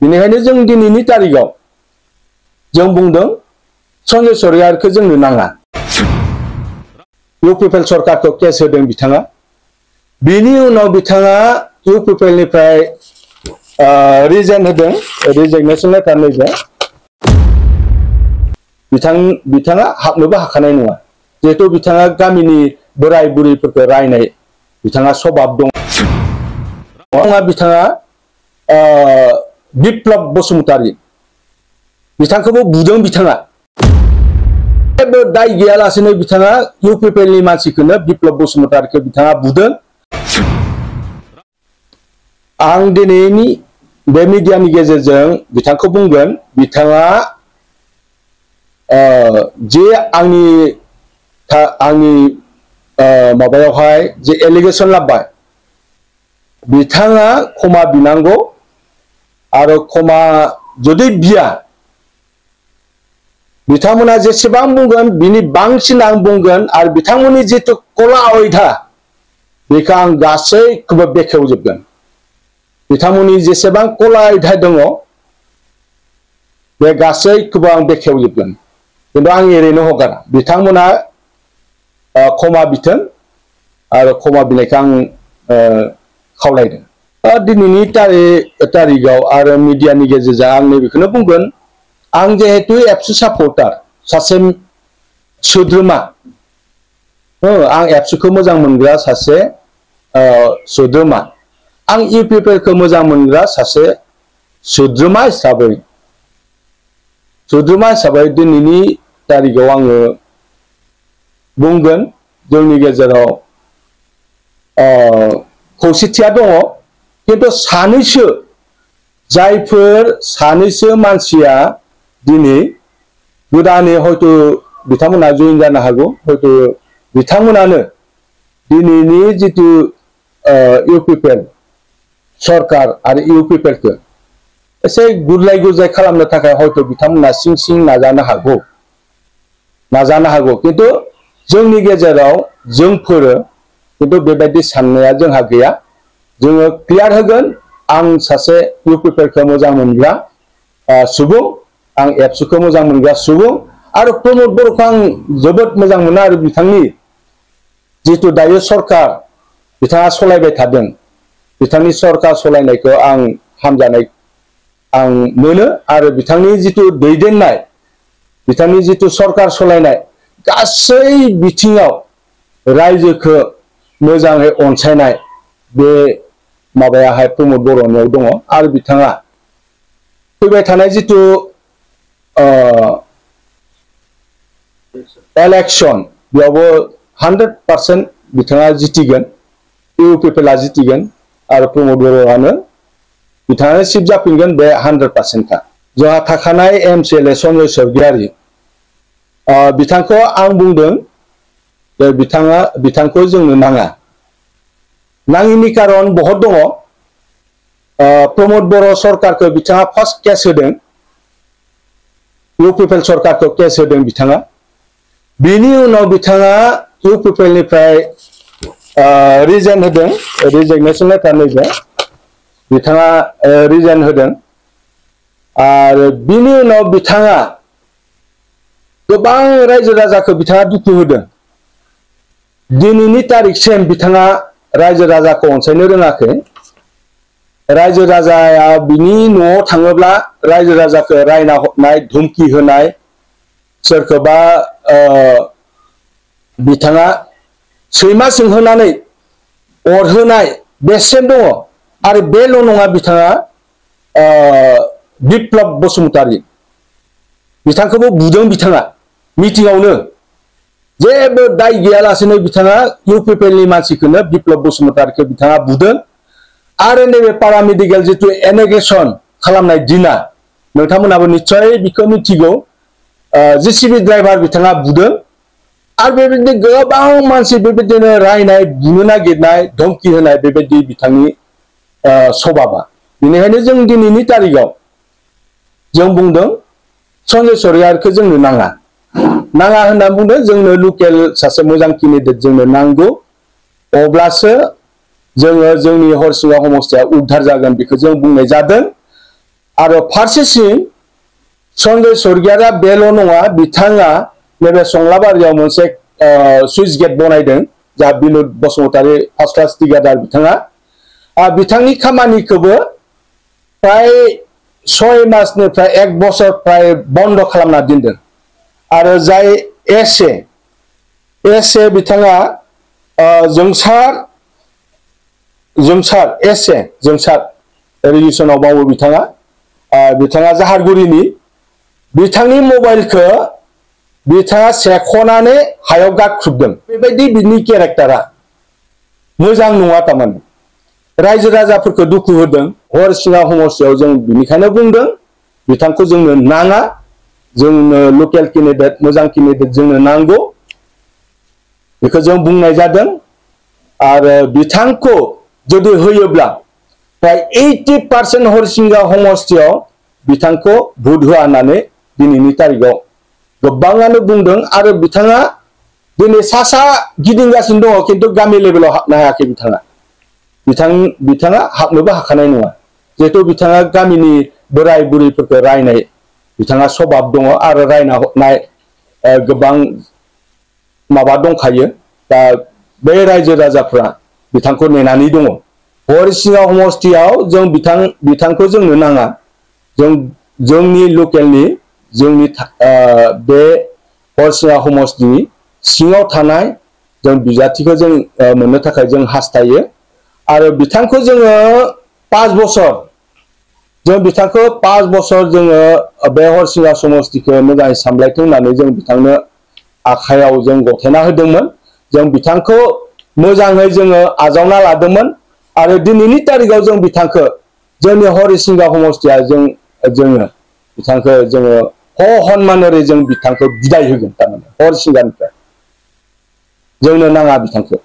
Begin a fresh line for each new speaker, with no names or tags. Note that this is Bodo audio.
बेनिखायनो जों दिनैनि तारिखाव जों बुंदों सन्जय सरकारिखौ जोंनो नाङा। इउपिपिएल सरकारखौ केस होदों बिथाङा। बिनि उनाव बिथाङा इउपिपिएलनिफ्राय रिजाइन होदों, रिजाइनेसन लेटार नैबे बिथाङा हाबनोबो हाखानाय नङा, जिहेतु बिथाङा गामिनि बोराय बुरैफोरखौ रायनाय बिथाङा सभाब दं। बिथाङा बिप्लब बसुमतारी बिथांखौबो बुदों। बिथाङा जेबो दाय गैयालासेनो बिथाङा इउपिपिएलनि मानसिखौनो बिप्लब बसुमतारीखौ बिथाङा बुदों। आं दिनैनि बे मिडियानि गेजेरजों बिथांखौ बुंगोन, बिथाङा जे आंनि माबायावहाय जे एलिगेसन लाबबाय, बिथाङा क्षमा बिनांगौ आरो क्षमा जुदि बिया बिथांमोना जेसेबां बुंगोन बिनि बांसिन आं बुंगोन आरो बिथांमोननि जितु कला अयधा बेखौ आं गासैखौबो बेखेवजोबगोन। बिथांमोननि जेसेबां कला अयधा दङ बे गासैखौबो आं बेखेवजोबगोन। किन्तु आं ओरैनो हगारा, बिथांमोना क्षमा बिथों आरो क्षमा बिनायखौ आं खावलायदों। दिनैनि तारिखाव आरो मिडियानि गेजेरजों आं नैबेखौनो बुंगोन, आं जिहेतु एबसु सापर्टार सासे सोद्रोमा, आं एबसुखौ मोजां मोनग्रा सासे सोद्रोमा, आं इउपिपिएलखौ मोजां मोनग्रा सासे सोद्रोमा हिसाबै दिनैनि तारिखाव आङो बुंगोन, जोंनि गेजेराव खौसेथिया दङ, किन्तु जायफोर सानैसो मानसिया दिनै गोदानै हयतो बिथांमोना जइन जानो हागौ, हयतो बिथांमोनानो दिनैनि जितु इउपिपिएल सरकार आरो इउपिपिएलखौ एसे गुरलाय गुजाय खालामनो थाखाय हयतो बिथांमोना सिं नाजानो हागौ। किन्तु जोंनि गेजेराव जोंफोरो किन्तु बेबायदि साननाया जोंहा गैया। जोङो क्लियार होगोन, आं सासे इउपिपिएलखौ मोजां मोनग्रा सुबुं, आं एबसुखौ मोजां मोनग्रा सुबुं आरो प्रमद बर'खौ आं जोबोद मोजां मोनो आरो बिथांनि जितु दायो सरकार बिथाङा सलायबाय थादों, बिथांनि सरकार सलायनायखौ आं हामजानाय आं मोनो आरो बिथांनि जितु दैदेननाय, बिथांनि जितु सरकार सलायनाय गासै बिथिङाव रायजोखौ मोजाङै अनसायनाय बे माबायाहाय प्रमद बर'नियाव दङ। आरो बिथाङा फैबाय थानाय जितु इलेक्शन बेयावबो 100% बिथाङा जितिगोन, इउपिपिएलआ जितिगोन आरो प्रमद बर'आनो बिथाङानो चिफ जाफिनगोन, बे 100% खा। जोंहा थाखानाय एमसिएलए सन्जय सरगियारि बिथांखौ आं बुंदों जे बिथांखौ जोंनो नाङा। नाङिनि कारन बहुत दङ। प्रमद बर' सरकारखौ बिथाङा फार्स्ट केस होदों, इउपिपिएल सरकारखौ केस होदों बिथाङा। बिनि उनाव बिथाङा इउपिपिएलनिफ्राय रिजाइन होदों, रिजाइनेसन लेटार नैबे बिथाङा रिजाइन होदों। आरो बिनि उनाव बिथाङा गोबां रायजो राजाखौ बिथाङा दुखु होदों। दिनैनि तारिखसिम बिथाङा रायजो राजाखौ अनसायनो रोङाखै। रायजो राजाया बिनि न'आव थाङोब्ला रायजो राजाखौ रायना हरनाय, धुमखि होनाय, सोरखौबा बिथाङा सैमा सोंहोनानै अरहोनाय बेसेन दङ। आरो बेल' नङा, बिथाङा बिप्लब बसुमतारी बिथांखौबो बुदों। बिथाङा मिटिंआवनो जेबो दाय गैयालासेनो बिथाङा इउपिपिएलनि मानसिखौनो बिप्लब बसुमतारीखौ बिथाङा बुदों। आरो नैबे पारामेडिकेल जितु एनेगेसन खालामनाय दिना नोंथांमोनाबो निश्चय बिखौ मिथिगौ, जेसिबि ड्राइभार बिथाङा बुदों। आरो बेबायदिनो गोबां मानसि बेबायदिनो रायनाय, बुनो नागिरनाय, धमकी होनाय बेबायदि बिथांनि सभाबा। बेनिखायनो जों दिनैनि तारिखाव जों बुंदों सन्जय सरकारिखौ जोंनो नाङा होनना बुंदों। जोंनो लकेल सासे मोजां केन्डिडेट जोंनो नांगौ, अब्लासो जोङो जोंनि हरसिंगा समस्थिया उद्धार जागोन बेखौ जों बुंनाय जादों। आरो फारसेथिं सनजय सरगियारा बेल' नङा बिथाङा नैबे संलाबारियाव मोनसे सुइस गेट बनायदों जा बिनुद बसुमतारी फार्स्ट क्लास टिकेटार बिथाङा बिथांनि खामानिखौबो प्राय 6 मासनिफ्राय 1 बोसोर प्राय बन्द खालामना दोनदों आरो जाय एसे बिथाङा जोंसार रिजिसनाव मावो बिथाङा जाहारगुरिनि बिथांनि मबाइलखौ बिथाङा सेख'नानै हायाव गाख्रुबदों बेबायदि बिनि केरेक्टारा मोजां नङा थारमाने रायजो राजाफोरखौ दुखु होदों हरसिङा समस्यायाव जों बिनिखायनो बुंदों बिथांखौ जोंनो नाङा जोंनो लकेल केन्डिडेट मोजां केन्डिडेट जोंनो नांगौ बेखौ जों बुंनाय जादों आरो बिथांखौ जुदि होयोब्ला प्राय 80% हरसिंगा समस्तियाव बिथांखौ भोट होआ होननानै दिनैनि तारिखआव गोबाङानो बुंदों आरो बिथाङा दिनै सा गिदिंगासिनो दङ खिन्थु गामि लेभेलाव हाबनो हायाखै बिथाङा हाबनोबो हाखानाय नङा जिहेतु बिथाङा गामिनि बोराय बुरैफोरखौ रायनाय बिथाङा सभाब दङ आरो रायना हरनाय गोबां माबा दंखायो दा बे रायजो राजाफ्रा बिथांखौ नेनानै दङ हरिसिङा समस्तियाव जों बिथांखौ जोंनो नाङा जोंनि लकेलनि जोंनि बे हरिसिङा समस्तिनि सिङाव थानाय जों बिजाथिखौ जों मोननो थाखाय जों हास्थायो आरो बिथांखौ जोङो 5 बोसोर जों बिथांखौ 5 बोसोर जोङो बे हरिसिङा समस्तिखौ मोजाङै सामलायथों होननानै जों बिथांनो आखायाव जों गथायना होदोंमोन जों बिथांखौ मोजाङै जोङो आजावना लादोंमोन आरो दिनैनि तारिखआव जों बिथांखौ जोंनि हरिसिङा समस्तिया जोङो बिथांखौ जोङो हनमानरै जों बिथांखौ बिदाय होगोन थारमाने हरिसिंगानिफ्राय जोंनो नाङा बिथांखौ